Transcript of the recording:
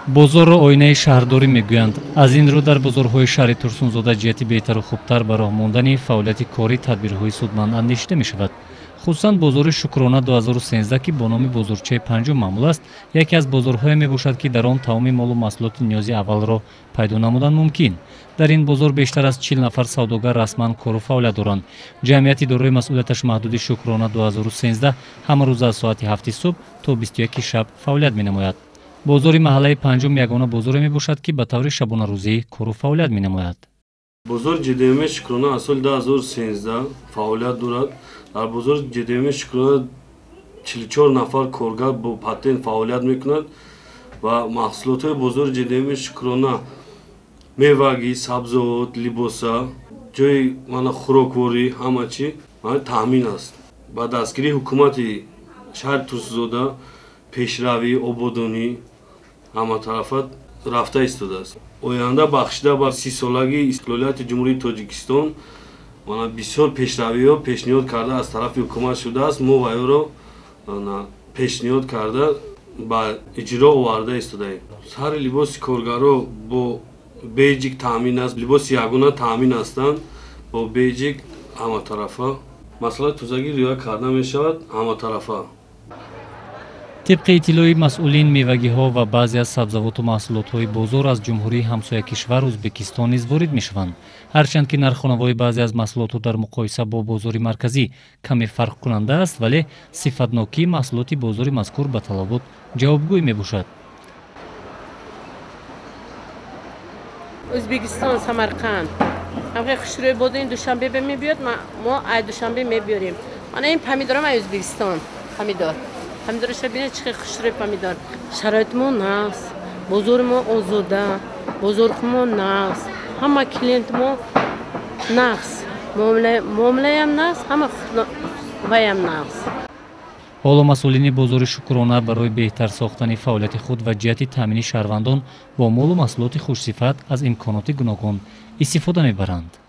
Бозорро оинаи шаҳрдорӣ мегӯянд. Аз ин рӯ дар бозорҳои шаҳри Турсунзода ҷиҳати беҳтару хубтар ба роҳ мондани фаъолияти корӣ тадбирҳои судманд андешида мешавад. Хусусан бозори Шукрона 2013, ки бо номи бозорчаи панҷум маъмул аст, яке аз бозорҳое мебошад, ки дар он тамоми молу маҳсулоти ниёзи аввалро пайдо намудан мумкин. Дар ин бозор бештар аз 40 нафар савдогар расман кору фаъолият доранд. Ҷамъияти дорои масъулияташ маҳдуди Шукрона 2013 ҳама рӯза аз соати 7 субҳ то 21 шаб фаъолият менамояд. Бозори маҳаллаи панҷум ягона бозоре мебошад, ки ба таври шабонарӯзӣ кору фаъолият менамояд. Бозори ЖДМ Шукрона аз соли 2013 фаъолият дорад. Дар бозори ЖДМ Шукрона 44 нафар коргар бо патент фаъолият мекунад ва маҳсулотҳои бозори ЖДМ Шукрона мевагӣ, сабзавот, либоса, ҷои мана хӯрокворӣ, ҳама чӣ таъмин аст. Ба дастгирии ҳукумати шаҳри Турсунзода пешравӣ, ободонӣ ҳаматарафа рафта истодааст. Оянда бахшида ба 30-солагии истиқлолияти Ҷумҳурии Тоҷикистон мана бисёр пешравиҳо пешниҳод карда аз тарафи ҳукумат шудааст. Мо вайро пешниҳод карда ба иҷро оварда истодаем. Сари либоси коргаро бо бейҷик таъмин аст, либоси ягона таъмин ҳастанд бо бейҷик ҳаматарафа. Масъалаи тозагӣ риоя карда мешавад ҳаматарафа. Тибқи иттилои масъулин, мевагиҳо ва баъзе аз сабзавоту маҳсулотҳои бозор аз ҷумҳурии ҳамсоя кишвар Ӯзбекистон низ ворид мешаванд. Ҳарчанд ки нархонавои баъзе аз маҳсулотҳо дар муқоиса бо бозори марказӣ каме фарқкунанда аст, вале сифатнокии маҳсулоти бозори мазкур ба талабот ҷавобгӯй мебошад. Ӯзбекистон, Самарқанд. Ҳамхел хушрӯй бозори Душанбе мебиёд, мо ай Душанбе мебиёрем. Мана ин помидорам ай Ӯзбекистон, помидор. Помидорашро бинед, чӣ хел хушрӯй помидор. Шароити мо нағз, бозори мо озода, бозорхумо нағз, ҳама клиенти мо нағз, муомилаям нағз, ҳама ваям нағз. Ҳоло масъулини бозори Шукрона барои беҳтар сохтани фаъолияти худ ва ҷиҳати таъмини шаҳрвандон бо молу маҳсулоти хушсифат аз имконоти гуногун истифода мебаранд.